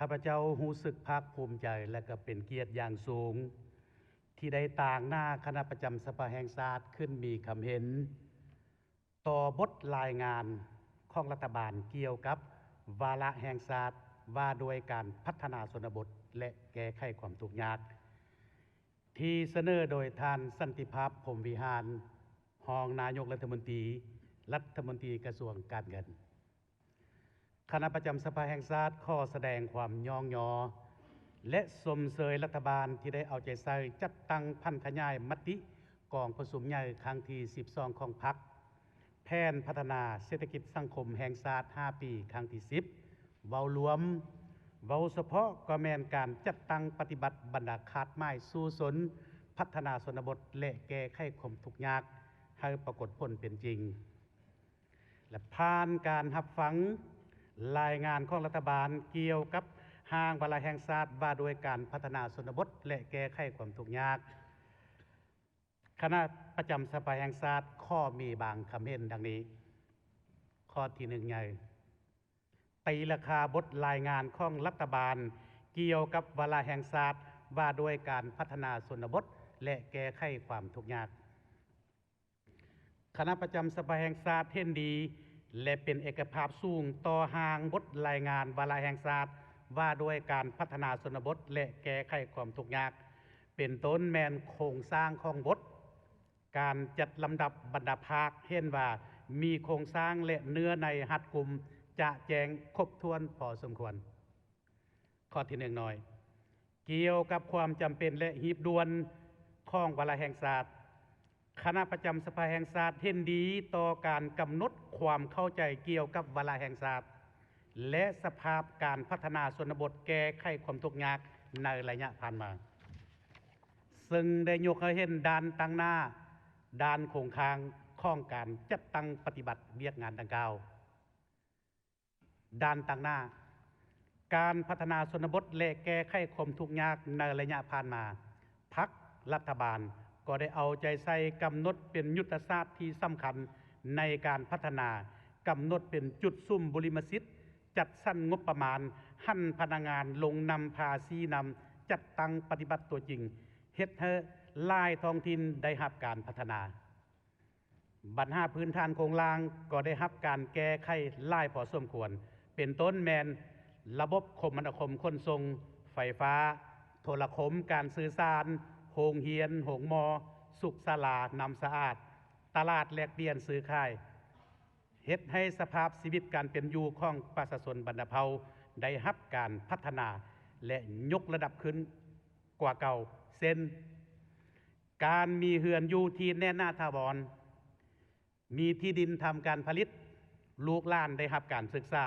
ຂ້າພະເຈົ້າຮູ້ສຶກພາກພູມໃຈ ແລະ ກໍເປັນກຽດຢ່າງສູງ ທີ່ໄດ້ຕາງໜ້າຄະນະປະຈຳສະພາແຫ່ງຊາດຂຶ້ນມີຄຳເຫັນ ຕໍ່ບົດລາຍງານຂອງລັດຖະບານກ່ຽວກັບວາລະແຫ່ງຊາດວ່າດ້ວຍການພັດທະນາຊົນນະບົດ ແລະ ແກ້ໄຂຄວາມທຸກຍາກ ທີ່ສະເໜີໂດຍທ່ານ ສັນຕິພາບ ພົມວິຫານ ຮອງນາຍົກລັດຖະມົນຕີ, ລັດຖະມົນຕີກະຊວງການເງິນ. ຄະນະປະຈຳສະພາແຫ່ງຊາດຂໍສະແດງຄວາມຍ້ອງຍໍ ແລະ ຊົມເຊີຍລັດຖະບານທີ່ໄດ້ເອົາໃຈໃສ່ຈັດຕັ້ງຜັນຂະຫຍາຍມະຕິກອງປະຊຸມໃຫຍ່ຄັ້ງທີສິບສອງຂອງພັກ, ແຜນພັດທະນາເສດຖະກິດສັງຄົມແຫ່ງຊາດຫ້າປີຄັ້ງທີສິບ ເວົ້າລວມ, ເວົ້າສະເພາະກໍແມ່ນການຈັດຕັ້ງປະຕິບັດບັນດາຄາດໝາຍສູ້ຊົນພັດທະນາຊົນນະບົດ ແລະ ແກ້ໄຂຄວາມທຸກຍາກໃຫ້ປາກົດຜົນເປັນຈິງ. ແລະ ຜ່ານການຮັບຟັງລາຍງານຂອງລັດຖະບານກ່ຽວກັບຮ່າງວາລະແຫ່ງຊາດວ່າດ້ວຍການພັດທະນາຊົນນະບົດ ແລະ ແກ້ໄຂຄວາມທຸກຍາກ, ຄະນະປະຈຳສະພາແຫ່ງຊາດຂໍມີບາງຄຳເຫັນດັ່ງນີ້. ຂໍ້ທີໜຶ່ງໃຫຍ່, ຕີລາຄາບົດລາຍງານຂອງລັດຖະບານກ່ຽວກັບວາລະແຫ່ງຊາດວ່າດ້ວຍການພັດທະນາຊົນນະບົດ ແລະ ແກ້ໄຂຄວາມທຸກຍາກ. ຄະນະປະຈຳສະພາແຫ່ງຊາດເຫັນດີ ແລະ ເປັນເອກະພາບສູງຕໍ່ຮ່າງບົດລາຍງານວາລະແຫ່ງຊາດວ່າດ້ວຍການພັດທະນາຊົນນະບົດ ແລະ ແກ້ໄຂຄວາມທຸກຍາກ, ເປັນຕົ້ນແມ່ນໂຄງສ້າງຂອງບົດ, ການຈັດລຳດັບບັນດາພາກເຫັນວ່າມີໂຄງສ້າງ ແລະ ເນື້ອໃນຮັດກຸມ, ຈະແຈ້ງຄົບຖ້ວນພໍສົມຄວນ. ຂໍ້ທີໜຶ່ງນ້ອຍ, ກ່ຽວກັບຄວາມຈຳເປັນ ແລະ ຮີບດ່ວນຂອງວາລະແຫ່ງຊາດ, ຄະນະປະຈຳສະພາແຫ່ງຊາດເຫັນດີຕໍ່ການກຳນົດຄວາມເຂົ້າໃຈກ່ຽວກັບວາລະແຫ່ງຊາດ ແລະ ສະພາບການພັດທະນາຊົນນະບົດແກ້ໄຂຄວາມທຸກຍາກໃນໄລຍະຜ່ານມາ, ເຊິ່ງໄດ້ຍົກໃຫ້ເຫັນດ້ານຕັ້ງໜ້າ, ດ້ານຄົງຄ້າງຂອງການຈັດຕັ້ງປະຕິບັດວຽກງານດັ່ງກ່າວ. ດ້ານຕັ້ງໜ້າ, ການພັດທະນາຊົນນະບົດ ແລະ ແກ້ໄຂຄວາມທຸກຍາກໃນໄລຍະຜ່ານມາ, ພັກ, ລັດຖະບານກໍໄດ້ເອົາໃຈໃສ່ກຳນົດເປັນຍຸດທະສາດທີ່ສຳຄັນໃນການພັດທະນາ, ກຳນົດເປັນຈຸດສຸມບຸລິມະສິດ, ຈັດສັນງົບປະມານ, ຫັນພະນັກງານລົງນຳພາຊີ້ນຳ, ຈັດຕັ້ງປະຕິບັດຕົວຈິງ, ເຮັດໃຫ້ຫຼາຍທ້ອງຖິ່ນໄດ້ຮັບການພັດທະນາ. ບັນຫາພື້ນຖານໂຄງລ່າງກໍໄດ້ຮັບການແກ້ໄຂຫຼາຍພໍສົມຄວນ, ເປັນຕົ້ນແມ່ນລະບົບຄົມມະນາຄົມຂົນສົ່ງ, ໄຟຟ້າ, ໂທລະຄົມ, ການສື່ສານ, ໂຮງຮຽນ, ໂຮງໝໍ, ສຸກສາລາ, ນ້ຳສະອາດ, ຕະຫຼາດແລກປ່ຽນຊື້ຂາຍ, ເຮັດໃຫ້ສະພາບຊີວິດການເປັນຢູ່ຂອງປະຊາຊົນບັນດາເຜົ່າໄດ້ຮັບການພັດທະນາ ແລະ ຍົກລະດັບຂຶ້ນກວ່າເກົ່າ, ເຊັ່ນ, ການມີເຮືອນຢູ່ທີ່ແໜ້ນໜາຖາວອນ, ມີທີ່ດິນທຳການຜະລິດ, ລູກຫຼານໄດ້ຮັບການສຶກສາ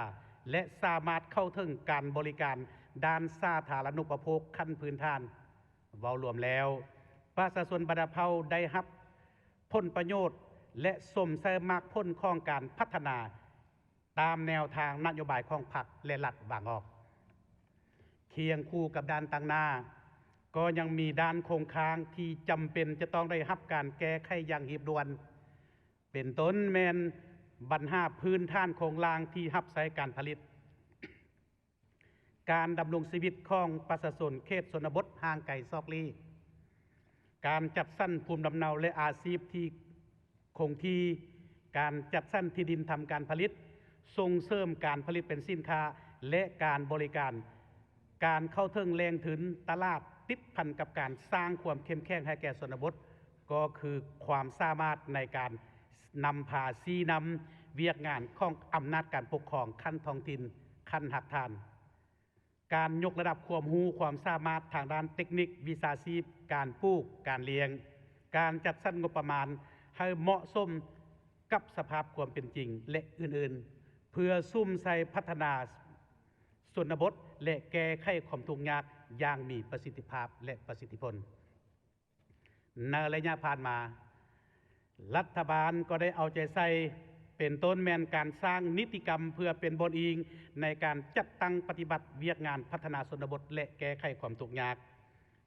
ແລະ ສາມາດເຂົ້າເຖິງການບໍລິການດ້ານສາທາລະນຸປະໂພກຂັ້ນພື້ນຖານ. ເວົ້າລວມແລ້ວ, ປະຊາຊົນບັນດາເຜົ່າໄດ້ຮັບຜົນປະໂຫຍດ ແລະ ຊົມໃຊ້ໝາກຜົນຂອງການພັດທະນາ ຕາມແນວທາງນະໂຍບາຍຂອງພັກ ແລະ ລັດວາງອອກ. ຄຽງຄູ່ກັບດ້ານຕັ້ງໜ້າ, ກໍຍັງມີດ້ານຄົງຄ້າງທີ່ຈຳເປັນຈະຕ້ອງໄດ້ຮັບການແກ້ໄຂຢ່າງຮີບດ່ວນ, ເປັນຕົ້ນແມ່ນບັນຫາພື້ນຖານໂຄງລ່າງທີ່ຮັບໃຊ້ການຜະລິດ, ການດຳລົງຊີວິດຂອງປະຊາຊົນເຂດຊົນນະບົດຫ່າງໄກສອກຫຼີກ, ການຈັດສັນພູມລຳເນົາ ແລະ ອາຊີບທີ່ຄົງທີ່, ການຈັດສັນທີ່ດິນທຳການຜະລິດ, ສົ່ງເສີມການຜະລິດເປັນສິນຄ້າ ແລະ ການບໍລິການ, ການເຂົ້າເຖິງແຫຼ່ງທຶນ, ຕະຫຼາດ, ຕິດພັນກັບການສ້າງຄວາມເຂັ້ມແຂງໃຫ້ແກ່ຊົນນະບົດ, ກໍຄືຄວາມສາມາດໃນການນຳພາຊີ້ນຳວຽກງານຂອງອຳນາດການປົກຄອງຂັ້ນທ້ອງຖິ່ນ, ຂັ້ນຮາກຖານ. ການຍົກລະດັບຄວາມຮູ້ຄວາມສາມາດທາງດ້ານເຕັກນິກ, ວິຊາຊີບ, ການປູກ, ການລ້ຽງ, ການຈັດສັນງົບປະມານໃຫ້ເໝາະສົມກັບສະພາບຄວາມເປັນຈິງ ແລະ ອື່ນໆ, ເພື່ອສຸມໃສ່ພັດທະນາຊົນນະບົດ ແລະ ແກ້ໄຂຄວາມທຸກຍາກຢ່າງມີປະສິດທິພາບ ແລະ ປະສິດທິຜົນ. ໃນໄລຍະຜ່ານມາ, ລັດຖະບານກໍໄດ້ເອົາໃຈໃສ່, ເປັນຕົ້ນແມ່ນການສ້າງນິຕິກຳເພື່ອເປັນບ່ອນອີງໃນການຈັດຕັ້ງປະຕິບັດວຽກງານພັດທະນາຊົນນະບົດ ແລະ ແກ້ໄຂຄວາມທຸກຍາກ,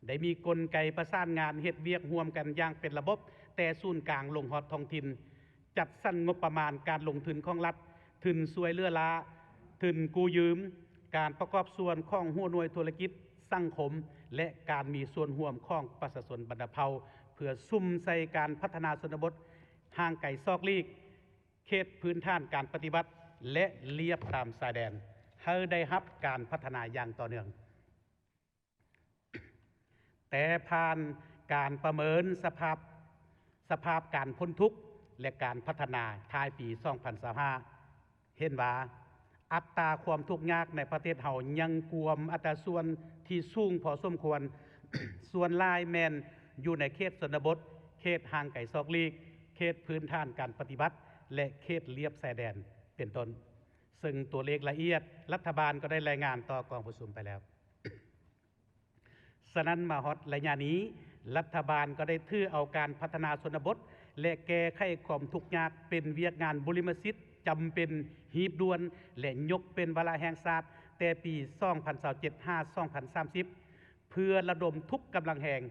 ໄດ້ມີກົນໄກປະສານງານເຮັດວຽກຮ່ວມກັນຢ່າງເປັນລະບົບ ແຕ່ສູນກາງລົງຮອດທ້ອງຖິ່ນ, ຈັດສັນງົບປະມານການລົງທຶນຂອງລັດ, ທຶນຊ່ວຍເຫຼືອລ້າ, ທຶນກູ້ຢືມ, ການປະກອບສ່ວນຂອງຫົວໜ່ວຍທຸລະກິດສັງຄົມ ແລະ ການມີສ່ວນຮ່ວມຂອງປະຊາຊົນບັນດາເຜົ່າ ເພື່ອສຸມໃສ່ການພັດທະນາຊົນນະບົດຫ່າງໄກສອກຫຼີກ, ເຂດພື້ນຖານການປະຕິບັດ ແລະ ລຽບຕາມຊາຍແດນ ໃຫ້ໄດ້ຮັບການພັດທະນາຢ່າງຕໍ່ເນື່ອງ. ແຕ່ຜ່ານການປະເມີນສະພາບ ສະພາບການພົ້ນທຸກ ແລະ ການພັດທະນາທ້າຍປີສອງພັນຊາວຫ້າ ເຫັນວ່າອັດຕາຄວາມທຸກຍາກໃນປະເທດເຮົາຍັງກວມອັດຕາສ່ວນທີ່ສູງພໍສົມຄວນ, ສ່ວນຫຼາຍແມ່ນຢູ່ໃນເຂດຊົນນະບົດ, ເຂດຫ່າງໄກສອກຫຼີກ, ເຂດພື້ນຖານການປະຕິບັດ ແລະ ເຂດລຽບຊາຍແດນ ເປັນຕົ້ນ. ເຊິ່ງຕົວເລກລະອຽດ ລັດຖະບານກໍໄດ້ລາຍງານຕໍ່ກອງປະຊຸມໄປແລ້ວ. ສະນັ້ນ ມາຮອດໄລຍະນີ້, ລັດຖະບານກໍໄດ້ຖືເອົາການພັດທະນາຊົນນະບົດ ແລະ ແກ້ໄຂຄວາມທຸກຍາກເປັນວຽກງານບຸລິມະສິດຈຳເປັນ, ຮີບດ່ວນ ແລະ ຍົກເປັນວາລະແຫ່ງຊາດແຕ່ປີສອງພັນຊາວເຈັດ ຫາ ສອງພັນສາມສິບ ເພື່ອລະດົມທຸກກຳລັງແຮງ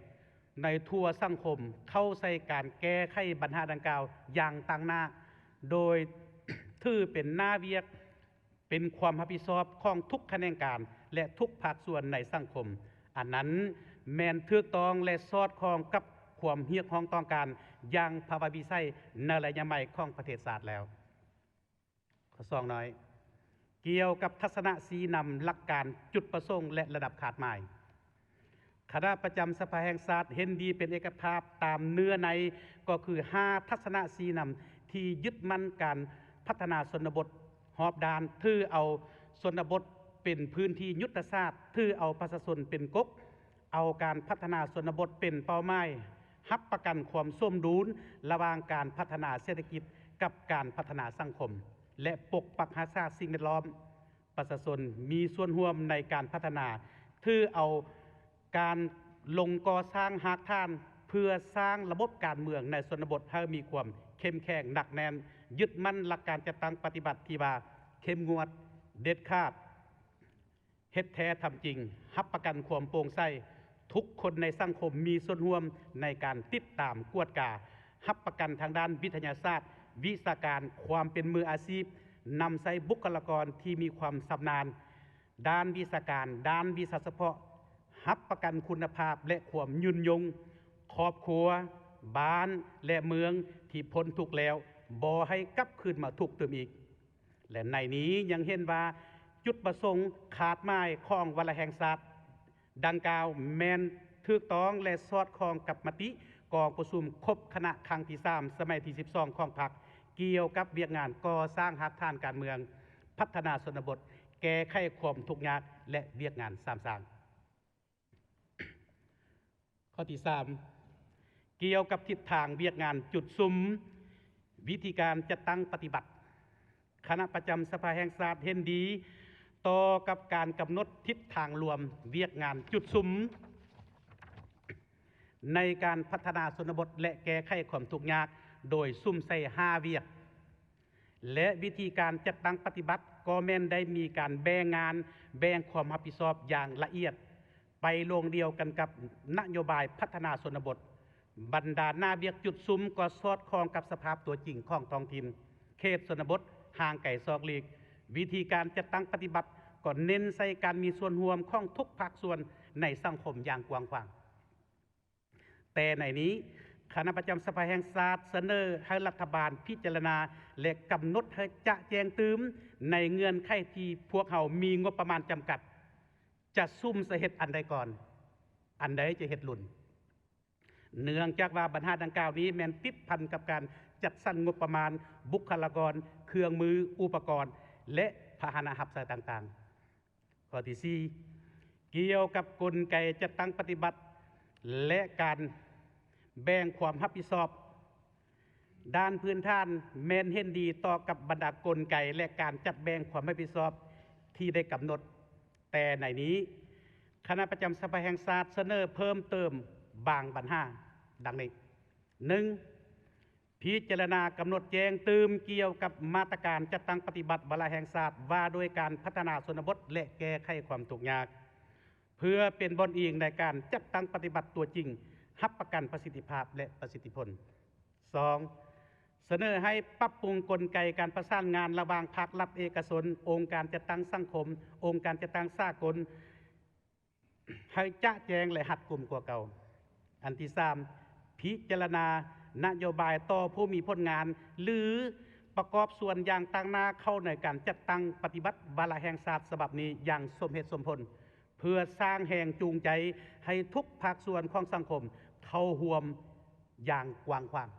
ໃນທົ່ວສັງຄົມເຂົ້າໃສ່ການແກ້ໄຂບັນຫາດັ່ງກ່າວຢ່າງຕັ້ງໜ້າ, ໂດຍຖືເປັນໜ້າວຽກ ເປັນຄວາມຮັບຜິດຊອບຂອງທຸກຂະແໜງການ ແລະ ທຸກພາກສ່ວນໃນສັງຄົມ. ອັນນັ້ນແມ່ນຖືກຕ້ອງ ແລະ ສອດຄ່ອງກັບຄວາມຮຽກຮ້ອງຕ້ອງການຢ່າງພາວະວິໄສໃນໄລຍະໃໝ່ຂອງປະເທດຊາດແລ້ວ. ຂໍ້ສອງນ້ອຍ, ກ່ຽວກັບທັດສະນະຊີ້ນຳ, ຫຼັກການ, ຈຸດປະສົງ ແລະ ລະດັບຄາດໝາຍ. ຄະນະປະຈຳສະພາແຫ່ງຊາດເຫັນດີເປັນເອກະພາບຕາມເນື້ອໃນ ກໍຄືຫ້າທັດສະນະຊີ້ນຳທີ່ຍຶດໝັ້ນການພັດທະນາຊົນນະບົດຮອບດ້ານ, ຖືເອົາຊົນນະບົດເປັນພື້ນທີ່ຍຸດທະສາດ, ຖືເອົາປະຊາຊົນເປັນກົກ, ເອົາການພັດທະນາຊົນນະບົດເປັນເປົ້າໝາຍ, ຮັບປະກັນຄວາມສົມດຸນລະຫວ່າງການພັດທະນາເສດຖະກິດກັບການພັດທະນາສັງຄົມ ແລະ ປົກປັກຮັກສາສິ່ງແວດລ້ອມ. ປະຊາຊົນມີສ່ວນຮ່ວມໃນການພັດທະນາ, ຖືເອົາການລົງກໍ່ສ້າງຮາກຖານເພື່ອສ້າງລະບົບການເມືອງໃນຊົນນະບົດໃຫ້ມີຄວາມເຂັ້ມແຂງໜັກແໜ້ນ, ຍຶດໝັ້ນຫຼັກການຈັດຕັ້ງປະຕິບັດທີ່ວ່າເຂັ້ມງວດ, ເດັດຂາດ, ເຮັດແທ້ທຳຈິງ, ຮັບປະກັນຄວາມໂປ່ງໃສ, ທຸກຄົນໃນສັງຄົມມີສ່ວນຮ່ວມໃນການຕິດຕາມ, ກວດກາ, ຮັບປະກັນທາງດ້ານວິທະຍາສາດ, ວິຊາການ, ຄວາມເປັນມືອາຊີບ, ນຳໃຊ້ບຸກຄະລາກອນທີ່ມີຄວາມຊຳນານດ້ານວິຊາການ, ດ້ານວິຊາສະເພາະ, ຮັບປະກັນຄຸນນະພາບ ແລະ ຄວາມຍືນຍົງ, ຄອບຄົວ, ບ້ານ ແລະ ເມືອງທີ່ພົ້ນທຸກແລ້ວ ບໍ່ໃຫ້ກັບຄືນມາທຸກຕື່ມອີກ. ແລະ ໃນນີ້ຍັງເຫັນວ່າຈຸດປະສົງຄາດໝາຍຂອງວາລະແຫ່ງຊາດ ດັ່ງກ່າວແມ່ນຖືກຕ້ອງ ແລະ ສອດຄ່ອງກັບມະຕິກອງປະຊຸມຄົບຄະນະຄັ້ງທີສາມ ສະໄໝທີສິບສອງຂອງພັກ ກ່ຽວກັບວຽກງານກໍ່ສ້າງຮາກຖານການເມືອງ, ພັດທະນາຊົນນະບົດ, ແກ້ໄຂຄວາມທຸກຍາກ ແລະ ວຽກງານສາມສ້າງ. ຂໍ້ທີສາມ ກ່ຽວກັບທິດທາງວຽກງານຈຸດສຸມ, ວິທີການຈັດຕັ້ງປະຕິບັດ. ຄະນະປະຈຳສະພາແຫ່ງຊາດເຫັນດີຕໍ່ກັບການກຳນົດທິດທາງລວມວຽກງານຈຸດສຸມໃນການພັດທະນາຊົນນະບົດ ແລະ ແກ້ໄຂຄວາມທຸກຍາກ ໂດຍສຸມໃສ່ຫ້າວຽກ ແລະ ວິທີການຈັດຕັ້ງປະຕິບັດກໍແມ່ນໄດ້ມີການແບ່ງງານ, ແບ່ງຄວາມຮັບຜິດຊອບຢ່າງລະອຽດ ໄປໂລງດຽວກັນກັບນະໂຍບາຍພັດທະນາຊົນນະບົດ. ບັນດາໜ້າວຽກຈຸດສຸມກໍສອດຄ່ອງກັບສະພາບຕົວຈິງຂອງທ້ອງຖິ່ນ, ເຂດຊົນນະບົດ, ຫ່າງໄກສອກຫຼີກ. ວິທີການຈັດຕັ້ງປະຕິບັດກໍເນັ້ນໃສ່ການມີສ່ວນຮ່ວມຂອງທຸກພາກສ່ວນໃນສັງຄົມຢ່າງກວ້າງຂວາງ. ແຕ່ໃນນີ້, ຄະນະປະຈຳສະພາແຫ່ງຊາດສະເໜີໃຫ້ລັດຖະບານພິຈາລະນາ ແລະ ກຳນົດໃຫ້ຈະແຈ້ງຕື່ມໃນເງື່ອນໄຂທີ່ພວກເຮົາມີງົບປະມານຈຳກັດ, ຈະສຸມໃສ່ເຮັດອັນໃດກ່ອນ, ອັນໃດຈະເຮັດລຸນ. ເນື່ອງຈາກວ່າບັນຫາດັ່ງກ່າວນີ້ແມ່ນຕິດພັນກັບການຈັດສັນງົບປະມານ, ບຸກຄະລາກອນ, ເຄື່ອງມື, ອຸປະກອນ ແລະ ພາຫະນະຮັບໃຊ້ຕ່າງໆ. ຂໍ້ທີສີ່ ກ່ຽວກັບກົນໄກຈັດຕັ້ງປະຕິບັດ ແລະ ການແບ່ງຄວາມຮັບຜິດຊອບ. ດ້ານພື້ນຖານແມ່ນເຫັນດີຕໍ່ກັບບັນດາກົນໄກ ແລະ ການຈັດແບ່ງຄວາມຮັບຜິດຊອບທີ່ໄດ້ກຳນົດ, ແຕ່ໃນນີ້ ຄະນະປະຈຳສະພາແຫ່ງຊາດສະເໜີເພີ່ມເຕີມບາງບັນຫາ ດັ່ງນີ້. ໜຶ່ງ ພິຈາລະນາກຳນົດແຈ້ງຕື່ມກ່ຽວກັບມາດຕະການຈັດຕັ້ງປະຕິບັດວາລະແຫ່ງຊາດວ່າດ້ວຍການພັດທະນາຊົນນະບົດ ແລະ ແກ້ໄຂຄວາມທຸກຍາກ ເພື່ອເປັນບ່ອນອີງໃນການຈັດຕັ້ງປະຕິບັດຕົວຈິງ, ຮັບປະກັນປະສິດທິພາບ ແລະ ປະສິດທິຜົນ. ສອງ ສະເໜີໃຫ້ປັບປຸງກົນໄກການປະສານງານລະຫວ່າງພາກລັດເອກະຊົນ, ອົງການຈັດຕັ້ງສັງຄົມ, ອົງການຈັດຕັ້ງສາກົນ ໃຫ້ຈະແຈ້ງ ແລະ ຮັດກຸມກວ່າເກົ່າ. ອັນທີສາມ, ພິຈາລະນານະໂຍບາຍຕໍ່ຜູ້ມີຜົນງານ ຫຼື ປະກອບສ່ວນຢ່າງຕັ້ງໜ້າເຂົ້າໃນການຈັດຕັ້ງປະຕິບັດວາລະແຫ່ງຊາດສະບັບນີ້ຢ່າງສົມເຫດສົມຜົນ ເພື່ອສ້າງແຮງຈູງໃຈໃຫ້ທຸກພາກສ່ວນຂອງສັງຄົມເຂົ້າຮ່ວມຢ່າງກວ້າງຂວາງ.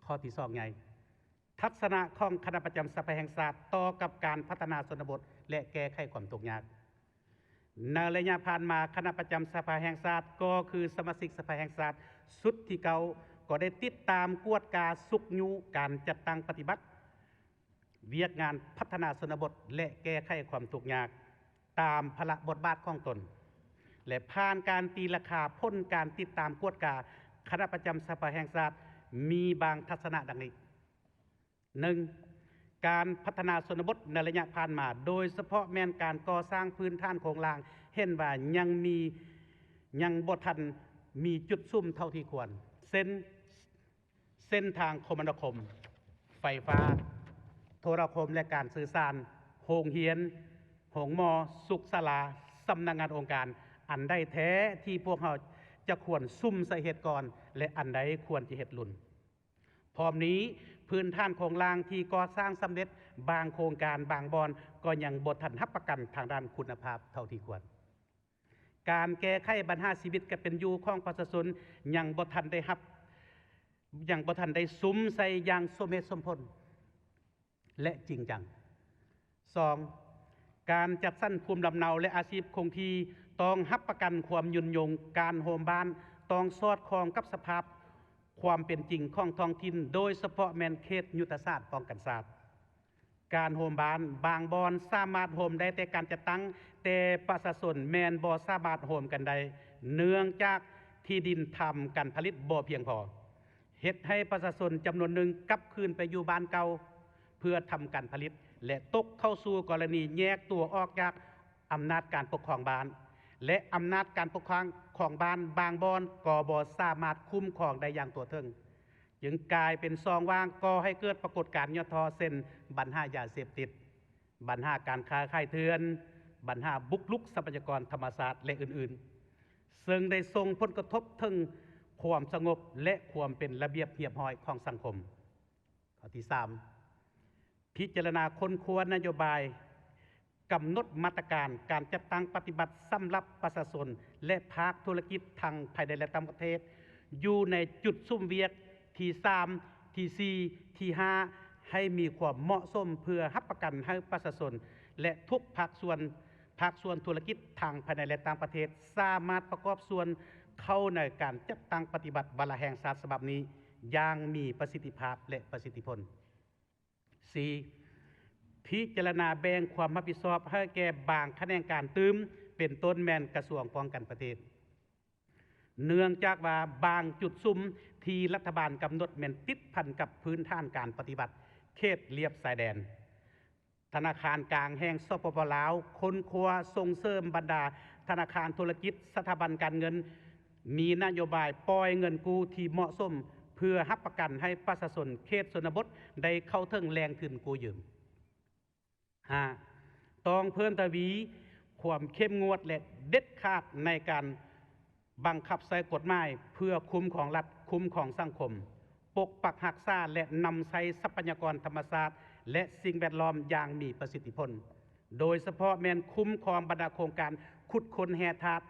ຂໍ້ທີສອງໃຫຍ່, ທັດສະນະຂອງຄະນະປະຈຳສະພາແຫ່ງຊາດຕໍ່ກັບການພັດທະນາຊົນນະບົດ ແລະ ແກ້ໄຂຄວາມທຸກຍາກ. ໃນໄລຍະຜ່ານມາ, ຄະນະປະຈຳສະພາແຫ່ງຊາດ ກໍຄືສະມາຊິກສະພາແຫ່ງຊາດຊຸດທີເກົ້າ ກໍໄດ້ຕິດຕາມກວດກາຊຸກຍູ້ການຈັດຕັ້ງປະຕິບັດວຽກງານພັດທະນາຊົນນະບົດ ແລະ ແກ້ໄຂຄວາມທຸກຍາກ ຕາມພາລະບົດບາດຂອງຕົນ ແລະ ຜ່ານການຕີລາຄາຜົນການຕິດຕາມກວດກາ, ຄະນະປະຈຳສະພາແຫ່ງຊາດມີບາງທັດສະນະດັ່ງນີ້. ໜຶ່ງ, ການພັດທະນາຊົນນະບົດໃນໄລຍະຜ່ານມາ, ໂດຍສະເພາະແມ່ນການກໍ່ສ້າງພື້ນຖານໂຄງລ່າງ, ເຫັນວ່າຍັງມີ, ຍັງບໍ່ທັນມີຈຸດສຸມເທົ່າທີ່ຄວນ ເຊັ່ນ ເສັ້ນທາງຄົມມະນາຄົມ, ໄຟຟ້າ, ໂທລະຄົມ ແລະ ການສື່ສານ, ໂຮງຮຽນ, ໂຮງໝໍ, ສຸກສາລາ, ສຳນັກງານອົງການ, ອັນໃດແທ້ທີ່ພວກເຮົາຈະຄວນສຸມໃສ່ເຮັດກ່ອນ ແລະ ອັນໃດຄວນຈະເຮັດລຸນ. ພ້ອມນີ້, ພື້ນຖານໂຄງລ່າງທີ່ກໍ່ສ້າງສຳເລັດບາງໂຄງການບາງບ່ອນກໍຍັງບໍ່ທັນຮັບປະກັນທາງດ້ານຄຸນນະພາບເທົ່າທີ່ຄວນ. ການແກ້ໄຂບັນຫາຊີວິດການເປັນຢູ່ຂອງປະຊາຊົນຍັງບໍ່ທັນໄດ້ຮັບ, ຍັງບໍ່ທັນໄດ້ສຸມໃສ່ຢ່າງສົມເຫດສົມຜົນ ແລະ ຈິງຈັງ. ສອງ, ການຈັດສັນພູມລຳເນົາ ແລະ ອາຊີບຄົງທີ່ຕ້ອງຮັບປະກັນຄວາມຍືນຍົງ, ການໂຮມບ້ານຕ້ອງສອດຄ່ອງກັບສະພາບຄວາມເປັນຈິງຂອງທ້ອງຖິ່ນ, ໂດຍສະເພາະແມ່ນເຂດຍຸດທະສາດປ້ອງກັນຊາດ. ການໂຮມບ້ານບາງບ່ອນສາມາດໂຮມໄດ້ແຕ່ການຈັດຕັ້ງ, ແຕ່ປະຊາຊົນແມ່ນບໍ່ສາມາດໂຮມກັນໄດ້, ເນື່ອງຈາກທີ່ດິນທຳການຜະລິດບໍ່ພຽງພໍ, ເຮັດໃຫ້ປະຊາຊົນຈຳນວນໜຶ່ງກັບຄືນໄປຢູ່ບ້ານເກົ່າເພື່ອທຳການຜະລິດ ແລະ ຕົກເຂົ້າສູ່ກໍລະນີແຍກຕົວອອກຈາກອຳນາດການປົກຄອງບ້ານ ແລະ ອຳນາດການປົກຄອງຂອງບ້ານບາງບ່ອນກໍບໍ່ສາມາດຄຸ້ມຄອງໄດ້ຢ່າງທົ່ວເຖິງ. ຈຶ່ງກາຍເປັນຊ່ອງວ່າງ, ກໍ່ໃຫ້ເກີດປາກົດການຫຍໍ້ທໍ້ ເຊັ່ນ ບັນຫາຢາເສບຕິດ, ບັນຫາການຄ້າຂາຍເຖື່ອນ, ບັນຫາບຸກລຸກຊັບພະຍາກອນທຳມະຊາດ ແລະ ອື່ນໆ, ເຊິ່ງໄດ້ສົ່ງຜົນກະທົບເຖິງຄວາມສະຫງົບ ແລະ ຄວາມເປັນລະບຽບຮຽບຮ້ອຍຂອງສັງຄົມ. ຂໍ້ທີສາມ, ພິຈາລະນາຄົ້ນຄວ້ານະໂຍບາຍ ກຳນົດມາດຕະການການຈັດຕັ້ງປະຕິບັດສຳລັບປະຊາຊົນ ແລະ ພາກທຸລະກິດທັງພາຍໃນ ແລະ ຕ່າງປະເທດ ຢູ່ໃນຈຸດສຸມວຽກທີສາມ, ທີສີ່, ທີຫ້າ ໃຫ້ມີຄວາມເໝາະສົມ ເພື່ອຮັບປະກັນໃຫ້ປະຊາຊົນ ແລະ ທຸກພາກສ່ວນ, ພາກສ່ວນທຸລະກິດທັງພາຍໃນ ແລະ ຕ່າງປະເທດ ສາມາດປະກອບສ່ວນເຂົ້າໃນການຈັດຕັ້ງປະຕິບັດວາລະແຫ່ງຊາດສະບັບນີ້ຢ່າງມີປະສິດທິພາບ ແລະ ປະສິດທິຜົນ. ສີ່, ພິຈາລະນາແບ່ງຄວາມຮັບຜິດຊອບໃຫ້ແກ່ບາງຂະແໜງການຕື່ມ, ເປັນຕົ້ນແມ່ນກະຊວງປ້ອງກັນປະເທດ, ເນື່ອງຈາກວ່າບາງຈຸດສຸມທີ່ລັດຖະບານກຳນົດແມ່ນຕິດພັນກັບພື້ນຖານການປະຕິບັດເຂດລຽບຊາຍແດນ. ທະນາຄານກາງແຫ່ງ ສປປ ລາວ ຄົ້ນຄວ້າສົ່ງເສີມບັນດາທະນາຄານທຸລະກິດ, ສະຖາບັນການເງິນ ມີນະໂຍບາຍປ່ອຍເງິນກູ້ທີ່ເໝາະສົມ ເພື່ອຮັບປະກັນໃຫ້ປະຊາຊົນເຂດຊົນນະບົດໄດ້ເຂົ້າເຖິງແຫຼ່ງທຶນກູ້ຢືມ. ຫ້າ, ຕ້ອງເພີ່ມທະວີຄວາມເຂັ້ມງວດ ແລະ ເດັດຂາດໃນການບັງຄັບໃຊ້ກົດໝາຍ ເພື່ອຄຸ້ມຄອງລັດ, ຄຸ້ມຄອງສັງຄົມ, ປົກປັກຮັກສາ ແລະ ນຳໃຊ້ຊັບພະຍາກອນທຳມະຊາດ ແລະ ສິ່ງແວດລ້ອມຢ່າງມີປະສິດທິຜົນ, ໂດຍສະເພາະແມ່ນຄຸ້ມຄອງບັນດາໂຄງການຂຸດຄົ້ນແຮ່ທາດ,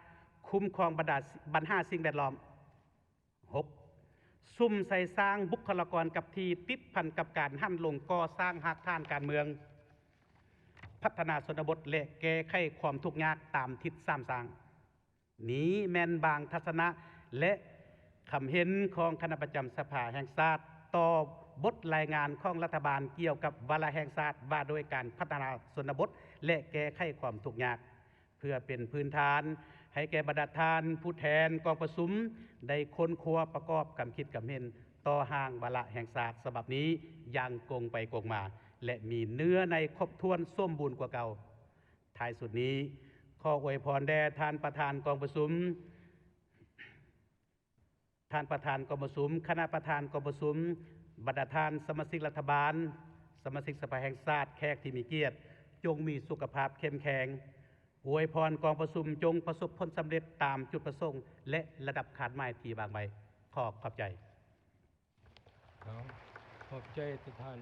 ຄຸ້ມຄອງບັນດາ, ບັນຫາສິ່ງແວດລ້ອມ. ຫົກ, ສຸມໃສ່ສ້າງບຸກຄະລາກອນກັບທີ່, ຕິດພັນກັບການຫັນລົງກໍ່ສ້າງຮາກຖານການເມືອງ, ພັດທະນາຊົນນະບົດ ແລະ ແກ້ໄຂຄວາມທຸກຍາກຕາມທິດສາມສ້າງ. ນີ້ແມ່ນບາງທັດສະນະ ແລະ ຄຳເຫັນຂອງຄະນະປະຈຳສະພາແຫ່ງຊາດ ຕໍ່ບົດລາຍງານຂອງລັດຖະບານກ່ຽວກັບວາລະແຫ່ງຊາດວ່າດ້ວຍການພັດທະນາຊົນນະບົດ ແລະ ແກ້ໄຂຄວາມທຸກຍາກ. ເພື່ອເປັນພື້ນຖານໃຫ້ແກ່ບັນດາທ່ານຜູ້ແທນກອງປະຊຸມ ໄດ້ຄົ້ນຄວ້າປະກອບຄຳຄິດຄຳເຫັນຕໍ່ຮ່າງວາລະແຫ່ງຊາດສະບັບນີ້ຢ່າງກົງໄປກົງມາ ແລະ ມີເນື້ອໃນຄົບຖ້ວນສົມບູນກວ່າເກົ່າ. ທ້າຍສຸດນີ້, ຂໍອວຍພອນແດ່ທ່ານປະທານກອງປະຊຸມ, ທ່ານປະທານກອງປະຊຸມ, ຄະນະປະທານກອງປະຊຸມ, ບັນດາທ່ານສະມາຊິກລັດຖະບານ, ສະມາຊິກສະພາແຫ່ງຊາດ, ແຂກທີ່ມີກຽດ, ຈົ່ງມີສຸຂະພາບເຂັ້ມແຂງ. ອວຍພອນກອງປະຊຸມຈົ່ງປະສົບຜົນສຳເລັດຕາມຈຸດປະສົງ ແລະ ລະດັບຄາດໝາຍທີ່ວາງໄວ້. ຂໍຂອບໃຈ. ຂອບໃຈທ່ານ